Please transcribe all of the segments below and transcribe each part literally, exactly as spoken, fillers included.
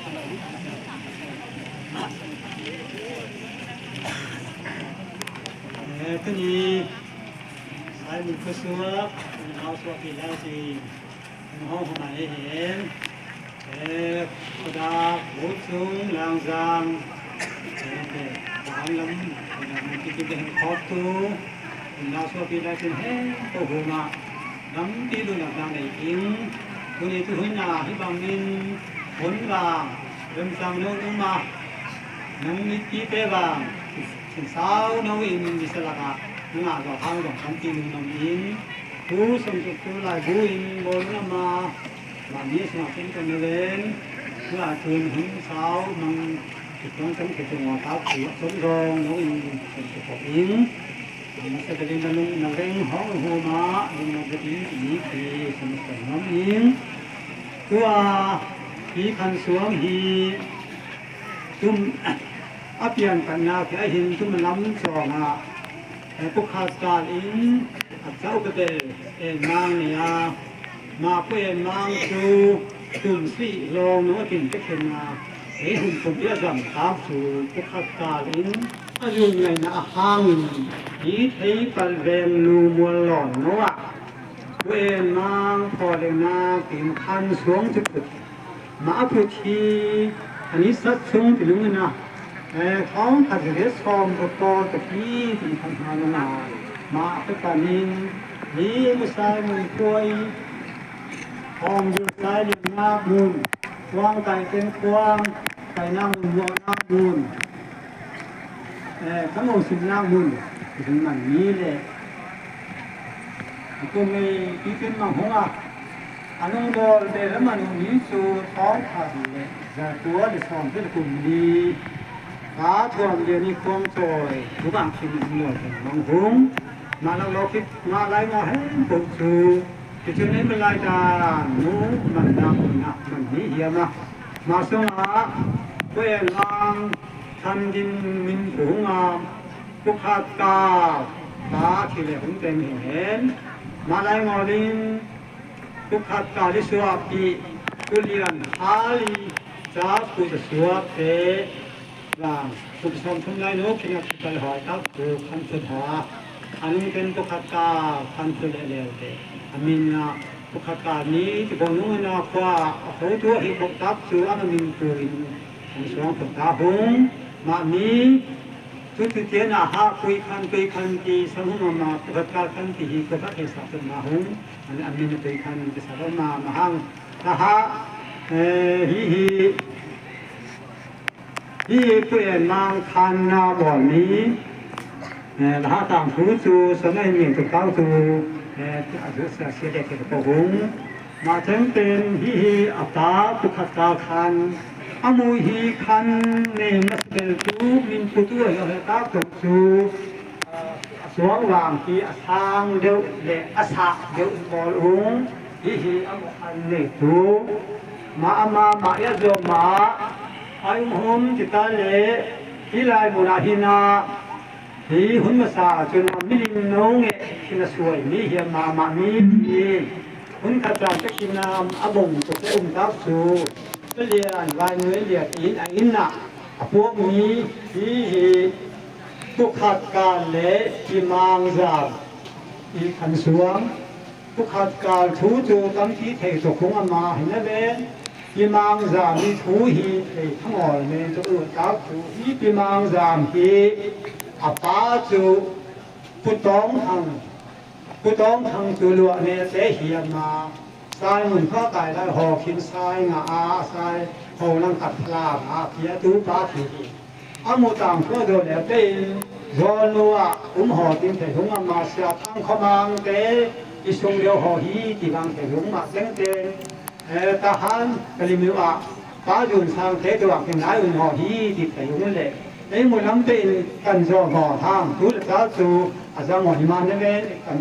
Eh, tuni Saimul khuasuak nau suak pi lai si. Hong hong ai hen. Eh, Kodak, Butsung, Langzang, eh, Banglam, Kodak, Mungkiti, Beng, Khawk tu, nau suak pi lai sin hen, ko huma. Nampi lungdam nei ing. Tuni tu hun a hih bangin hun vang remcang no um a, nang mipite vang sinsau no in misa lakah nang a zawh hang zong tampi lungdam ing. Tu sung tuk tu lai bu in bawl nang a, bang mi sung a pen kan ven. Tu a tun hun sau mang tuk tuang tang tuk tuang a tak tu a som zong no in sung tuk tuk ing. Masa ka ding na lung na veng hong huma lung na ka ding i ki sung sung ngam ing. Tua hi khan suang hi tum a pian pan na ki a hin tum lam song a. Pu khat kal in a chau ka tel en mang ni a. Ma pu en mang chu tum si long no a tin te khen a. Ei hun kum i a zam tak chu pu khat kal in a zun ngaina a hangin i thei pal veng lu mual lawn no ah. Pu en mang phaw le na kim khan suang chu put. Ma a put hi a ni sat sung ti lungin a. Eh, khawng khat le sawm ko ko ta ki ti khan ha lung a. Ma a put panin ni mu sai mun puai. Hong yu sai lim nak mun. Kuang kai teng kuang kai nak mun muak nak mun. Eh, ka ngau sim nak mun. Kum man ni le. Kum ngei pi pen mang hong a. A nung bawl te la man hong ni su thawng khat le za tua le sawm te le kum ni. Ka thuam le ni kuang tawi. Ku bang kim ni lo te mang hong. Ma lak lo kit ma lai ma hen pok chu. Pi chu nei ma lai ta nu man na mun na man ni hiam a. Ma sung a. Ku en lang. Tham din min phung a, pu khat kal, ta thi le hong teng hi hen. Ma lai ngawlin, pu khat kal i suak pi, pu lian hal i, ca pu ca suak te, vang, pu sawm thum lai nu, kinga pu kal hoi tak, pu khan thut ha. A nung ten pu khat kal, khan thut le leu te. A min a, pu khat kal ni, ti bo nung na khua, a kho tu a hi bok tak, tu a na min tu in, An suang put ta hung mah mi, tu tu tian a ha, kui khan, kui khan ti sang hung a ma, pu khat kal khan ti hi, ko khat hei sa put ma hung, an, an min a kui khan ti sa lo ma, ma hang. Ta ha, eh, hi hi, hi hi, pu en mang khan na bawl mi, eh, la ha tang thu cu, sa na hin mi tu kau tu, eh, a zu sa sia dek ke ko hung. Mah cengten hi hi a pa pu khat kal khan a mu hi khan nei masa bel cu min pu tu a hi a tak tuk cu a suang vang hi a sang deuh le a sah deuh in bawl ung hi hi a mu khan nei tu mah a mah mah i a zuam mah a um hum kita le hi lai mun ah hi na. Hi hun masa cun milim no ngeh khin a suai mi hiam mahmah mi hi. Hun khat caan te khin a bong tuk le um tak cu palian vai nuai liat in a inn ah a puak mi hi hi. Pu khat kal le pi mang zam i khan suang. Pu khat kal thu cu tampi thei tuk hung a mah hi na ven. Pi mang zam i thu hi thei thangawl men tuk luat tak cu hi pi mang zam hi a pa cu Pu Tawng Thang, Pu Tawng Thang cu luah ne te hi a mah. Sai mun khuakai lai haw khin sai ngah a sai ho nang khat phalam a pi a tu pa khi hi. A mu tang khua zaw le tein zawl nu ah um haw tin thei hung a mah sia thang khuamang te i sung deuh haw hi ti bang thei hung mah tengten. Eh, tahan ka lim uh ah pa zun sang te tuak hin nai um haw hi ti thei hung le. Ei mu lam tein kan zaw haw hang tu le ta cu a zang haw hi mah ne le kan,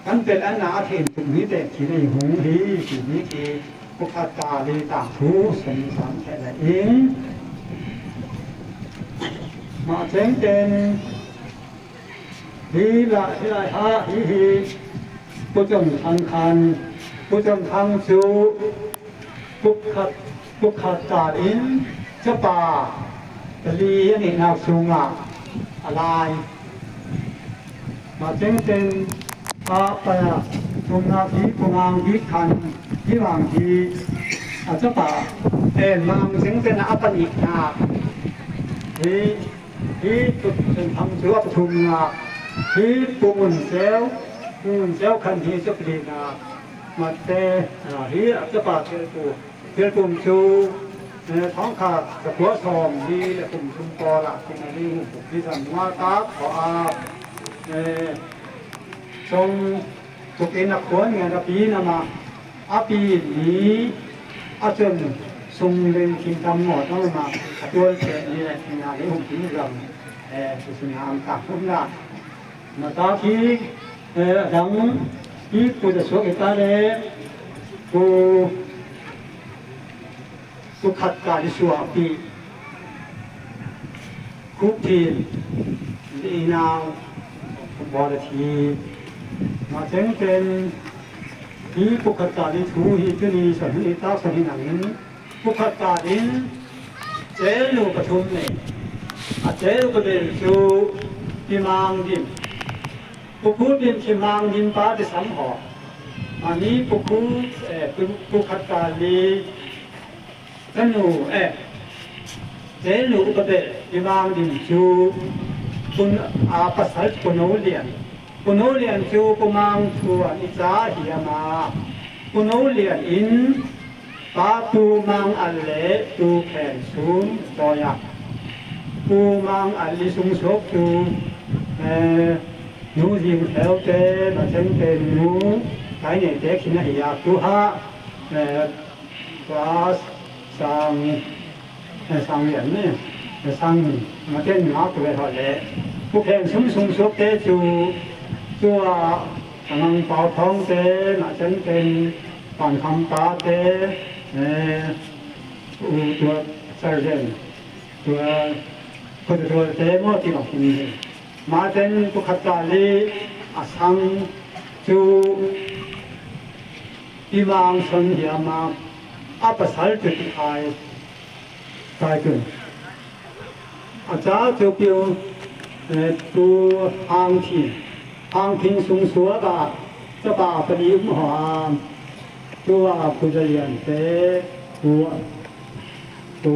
kan tel an na a thei tuk mi te ki nei hung hi ti mi ki. Pu khat kal i tangthu sung sam thei la ing. Mah cengten hi la, hi lai ha hi hi. Pu Cawm Thang khan, Pu Cawm Thang cu pu khat Pu Khat Kal in capa pali a neihnak sungah a lai. Mah tengteng a pathumnak hi Pu Mang Bik Khan hi, Mang hi a capa, eh, Mang tengteng a panihnak hi. Hi Pu Cun Thang cu a pathumnak, hi Pu Ngun Ceu, Pu Ngun Ceu Khan hi cu a palinak. Mate, ah, hi a capa Thial Pu. Thial Pu cu, eh, thawngkhat zakua sawmli le kum thum pawl ah King Ali Hung Pu hi zam ngai tak khawh a, eh, sawm tuk in a khua ngiat a pi in amah, a pi ni a cun sung len thingtam mawt a um ah, a tual ṭheh ni le King Ali Hung Pu hi zam, eh, Pu Sung Ham tak um lai. Mata khi, eh, a dang hi Pu Za Suak i ta le Pu, Pu Khat Kal i suahpih Khup Thin i nau Pu Bawl a thi. Mah tengteng hi Pu Khat Kal i thu hi tuni sawm hi tak sawm hi nangin Pu Khat Kal in celu pathum nei. A celu pabel cu Pi Mang Dim, Pu Khup Dim, Pi Mang Dim pa ti sam haw. Mah ni Pu Khup, eh, Pu, Pu Khat Kal i canu, eh, celu pabel Pi Mang Dim cu Pu, a pasal Pu No Lian. Pu No Lian cu Pu Mang Thuan i ca hi a, mah Pu No Lian in Pa Pu Mang Al le Pu Khen Sum tawi ah Pu Mang Al i sungsuak cu, eh, Nu Zing Kheu te, Mah Ceng te nu, Kai Nei te khin ahi a, tu hah, eh, Tua sang, eh, sang lian ni, eh, sang, Mah Ceng ngak ve hawh le Pu Khen Sum sungsuak te cu, tua Ngang Pau Thawng te, Mah Ceng te, Pan Kham Pa te, eh, u tua Sergeant, tua Khuatual te maw ti bang hi. Mah Ceng Pu Khat Kal i a sang cu Pi Mang Son hi a, mah a pasal cu Ti Khai, Khai Tun. A ca cu Pi, eh, Pu Hang Thin, Hang Thin sungsuak ah capa pali um haw a, tua Pu Za Lian te, Pu, Pu,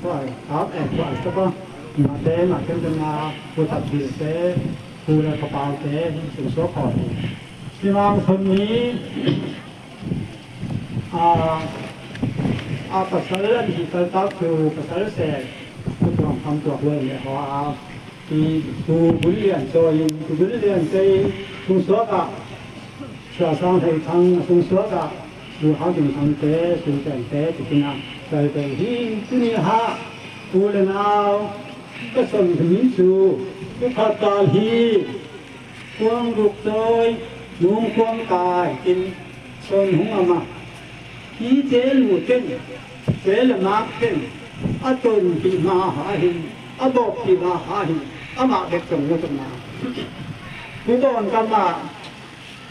Pu Ai Kap, eh, Pu Ai Kap a, Mah te, Mah Ceng te na, Pu Tat Bil te, Pu Le Ka Pau te sungsuak haw hi. Pi Mang Son ni, a, a pasal an hi kaltak cu pasal se, Pu Tuang Kham Tuak Luai le haw a, i Pu Bul Lian Cawi in, Pu Bul Lian Cawi sungsuak ah, Sia Sang Thei Thang sungsuak ah, Pu Hau Tin Thang te, Pu Teng te, ti khin ah, Cawi te hi, tuni hah, u le nau, ka son mi cu, Pu Khat Kal hi, Kuang Ruk Cawi, Nung Kuang Kai, tin son hung a, mah hi celu ten, celu mak ten, a tonpih ma ha hin, a bawppih ma ha hin, amah bek cong lo tuk na. Pu Bawn Kam ah,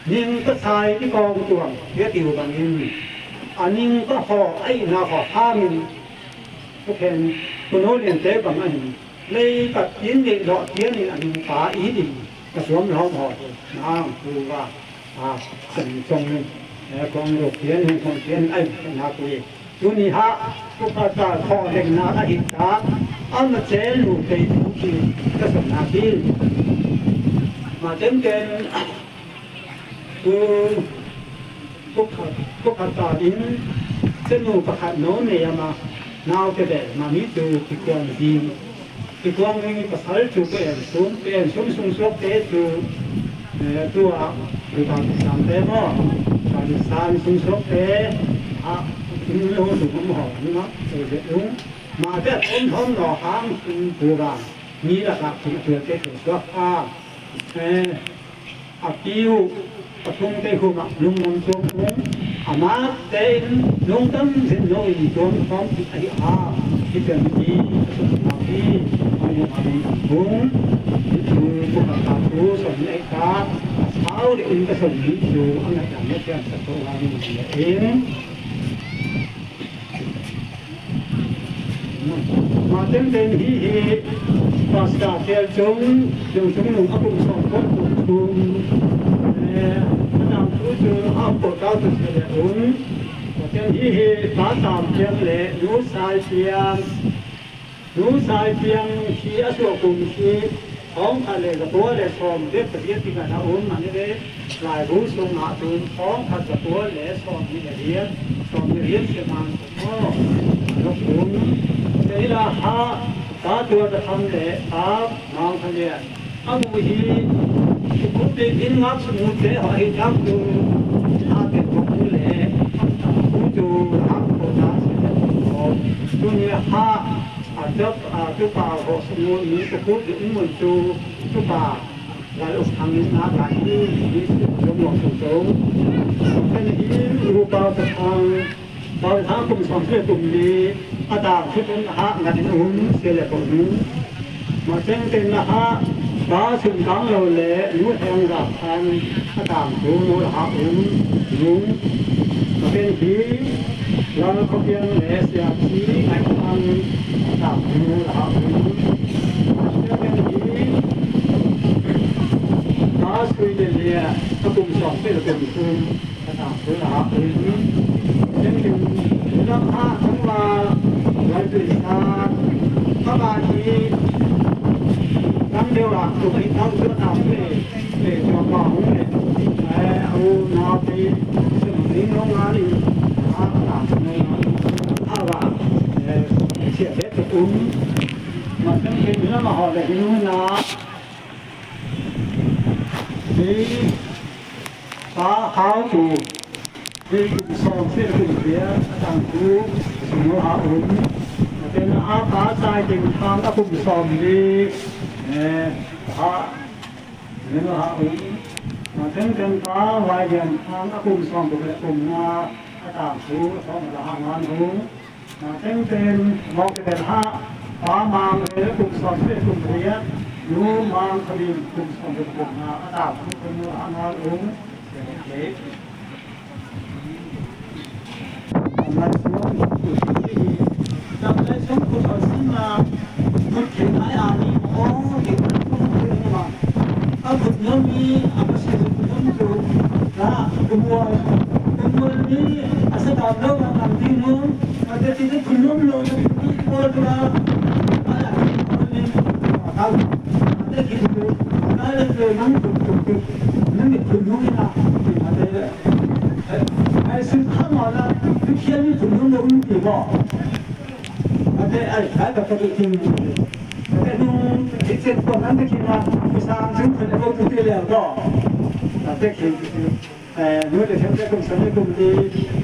ning ka sai i kawng tuang, hi a ti uh bangin, a ning ka hawh, a ihna hawh hangin, Pu Khen, Pu No Lian te bang ahin, lei pat tin, lei dawh tian in a ning pa i din, ka suam lawm haw hi, nang pu va, a, kan cong in, eh, kong ruk tian in, kong tian ai, na pu i. Tuni hah, Pu Khat Kal khawh lengnak a hi ta, a ma celu tei thu ki, ka sawm na ki. Mah tengteng, Pu, Pu Khat, Pu Khat Kal in canu pakhat no nei a, mah naute bel, mah mi cu kikuang ding. Kikuang ding i pasal cu Pu En Sum, Pu En Sum sungsuak te cu, eh, tu ah, Pu Bang Sang te maw, Bang Sang sungsuak te ah, in lo tu maw, maw, tu de lung. Mah te a thawm thawm no hang, Pu Bang, mi lakah Pu Tual te sungsuak a, eh, a pi uh, a phung te khum ah lungdam tuam ung. Amah tein lungdam zin lo in tuam khawm kik ahi a, hi pen hi, a sum khawm hi, a lungdam ung. Hi cu Pu Khat Kal thu sawm in ei ta, a sau deuh in ka sawm mi cu a ngaih dan na thiam sak ko hang in. Mah tengteng hi hi. Pastor Thial Cung, Cung Cung Nung a kum sawm kua kum thum, eh, a tangthu cu a pawlkau tu si le um. Mah teng hi hi. Pa Sam Thiang le Nu Sai Thiang, Nu Sai Thiang hi a suah kum hi. Thawngkhat le zakua le sawm le pariat tikah a um, a nih le laibu sungah cun thawngkhat zakua le sawm nih le riat, sawm nih riat siman aw, a rak um. Kei la ha, Pa Tuar Kha Tham le Pa Mang Kha Lian a mu hi. Khup in ngak sung te ha hi tak tu ha te ko le ha ta ku tu ha ko ta se ko. Tu ni ha a jap a tu pa ho sung ni ko ku di mun tu tu pa. Lai uk thang in nak lai hi, hi si kum lawng sung tung. Kan hi ru pau ka thang, pau thang kum sawm si kum li, a tang si kum ha ngat in um si le kum ni. Ma ceng ten na ha, ba sun kang lo le, nu heng ga thang, a tang tu nu ha um, nu. Ma ken hi, Lal Khua Piang le Sia Ci Ngai Thang, a tang tu nu ha um. Ma ken hi, Ka sui le lia, ka kum sawm peuh kum thum, ka tang tul a ha ul. Ken kin lam ha kong ma, lai tui sa, ka ba ni, kam deu a, tu ka i tang tu a tang tul e, e, tua pa hong le, e, a u na te, se ma ning nong a ni, a ka tang tul nong a ni, a ba, e, sia be tu kum, ma ken kin lam a ho le hin na, Hi Pa Hau Cu, hi kum sawm si kum riat a tangthu sung ha um. A ten a pa Sai Ding Thang a kum sawm li, eh, ha, ha um. A ten ten pa Vai Lian Thang a kum sawm kum le kum nga a tangthu sawm la ha ngan um. Tengten mawk teng ha, Pa Mang Rel kum sawm si kum riat, Nu Mang Kha Lim kum sawm si kum nga a tangthu kum nu a ngal um. Tam lai suang kum si hi. Tam lai suang kum sawm si ma. Kut khin ai a ni maw, khin ai kum khin ai ma. A kut nuam hi, a ka si kut nuam tu. La, kumual, kumual ni, a sa tam lo, a tam ding nuam. A te ti te kut nuam lo, a ti ti kumual tu la. A la, kumual ni, a kau. A te ti tu, a la le nang kut kut kut. Nang ni kut nuam ni na. A te, ai sun kha ma la, tu kia ni kut nuam lo, um ti maw. Mate ai, ai, ka ka ding. Mate nung, i chen ko nan te khin a, i sang chung khun ko tu ti le ko. Mate khin, eh, nu le khem te kum sawm le kum li,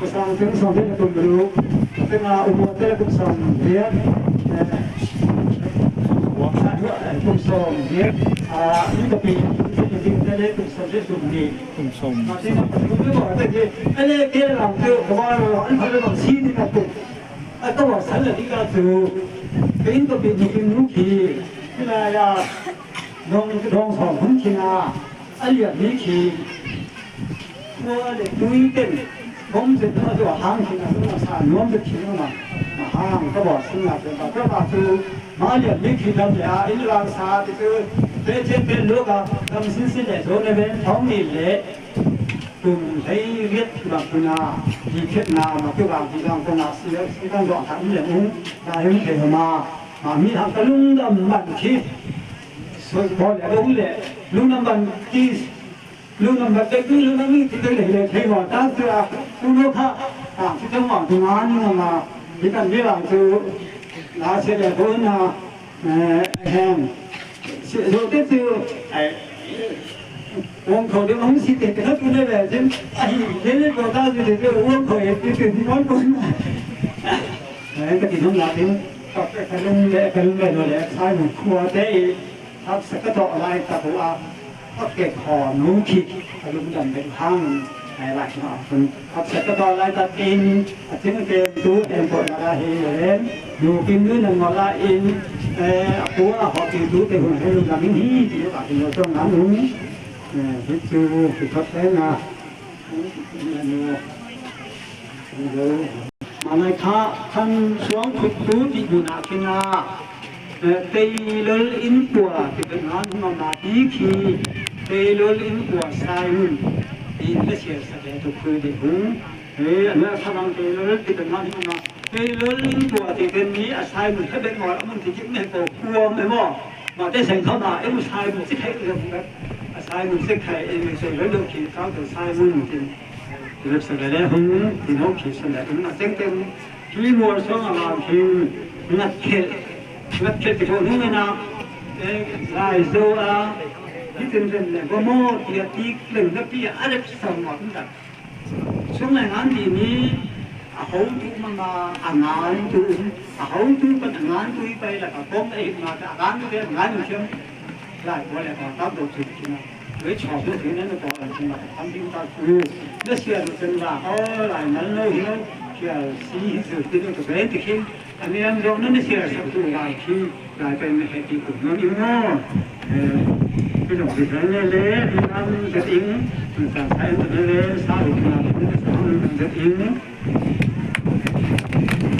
i sang chung sawm le kum ruk. Mate nga u mo te le kum sawm riat. Eh, kum sawm riat. Ah, ni ka pi, ni ka pi te le kum sawm le kum li. Kum sawm. Mate nga kum le ko te ki, ale ke lang tu, ko ba lo, an ko le ko si ni ka kum. A ka wa san la ding ka cu, ka inn ka pi nu inn nu khi, khi lai a, dong, dong sawm hun khi na, a liam mi khi, kua le tui ten, bom ten a tua hang khi na, tua sa nuam te khi na, ma hang ka wa san la ding ka, ka wa cu, ma liam mi khi dam le a, inn lang sa te cu, pe chen pe lu ka, dam sin sin le, zo ne ben, thong ni le, Kum hlei riat bang tuna, hi khetna, ma keu bang hi bang tuna, si, si kan zawh thak in lem ung, na hi ung thei homa, ma mi hang ka lungdam ban khi, soi pawl le ung le, lungdam ban khi, lungdam ban bek ding, lungdam mi khi bek le, le thei maw, ta tua, lungdam kha, a, khi teng bang tuna, ni ma, hi kan mi bang tu, na se le ko na, Eh, ahem. Zote cu, ai, uang kho ding hong si te, te na tu le le, cin, ai, le le ko ta si te, uang kho e, tu tu, hong kon. Ai, ka ti hong la ding, ka, ka lung le, ka lung le, no le, sai mu khua te, hak sa ka to lai ta ko a. Hak ke khaw nu khi a lungdam bek hang, eh, lai hna a phun. Hak sa ka to lai ta tin, a cing ke tu em ko na la he len. Nu kin nu na ngol la in, eh, a pu a hawh ti tu te hun he lungdam in hi, ti ka ti lo tong ngan um. Eh, hi tu, hi thot te na. Nu, nu. Malai kha Khan Suang Khuttu tih munah khin ah, eh, Teilol Inn Pua tih bek ngan hong om a, ti khi Teilol Inn Pua Simon, ti in le siasak le tuk khui deh hung. Eh, a na kha bang Teilol tih bek ngan hong om a, Teilol Inn Pua tih ken ni a Simon he bek maw, a mun ti kik ne ko kuam e maw. Ma te seng kha ma, e mu Simon si khai le hung bek. A Simon si khai, e mu Teilol lo khi kau te Simon tin. Lep sa le hung, tin ho khi sa le hung, a teng teng. Hi mual sawng a vang hi ngat khel, ngat khel ti ko hnu na, eh, lai zo a, hi tin den le, go mo, ti a tik leng na pi a rep sa mo, nda. Sung lai ngan ti ni, a ho tu ma ma, a ngan tu, a ho tu pan a ngan tu i pai la ka kong a hit ma ta, a ngan tu te, a ngan tu siam. Lai, bo le ka, ka do tu ki na. Wei chua tu ki na, na ko a ki na, kam ding ta tu. Na sia tu ken la, o, lai nal no hi no, kia si hi tu ki no, ka ben ti ki. A ni ang dong na ni sia sa tu lai khi, lai pen he ti ku no ni mo. Eh, pi dong pi dong le le, ni ang zet ing, ni sa sa ing le le, sa ing na, ni sa ing zet ing.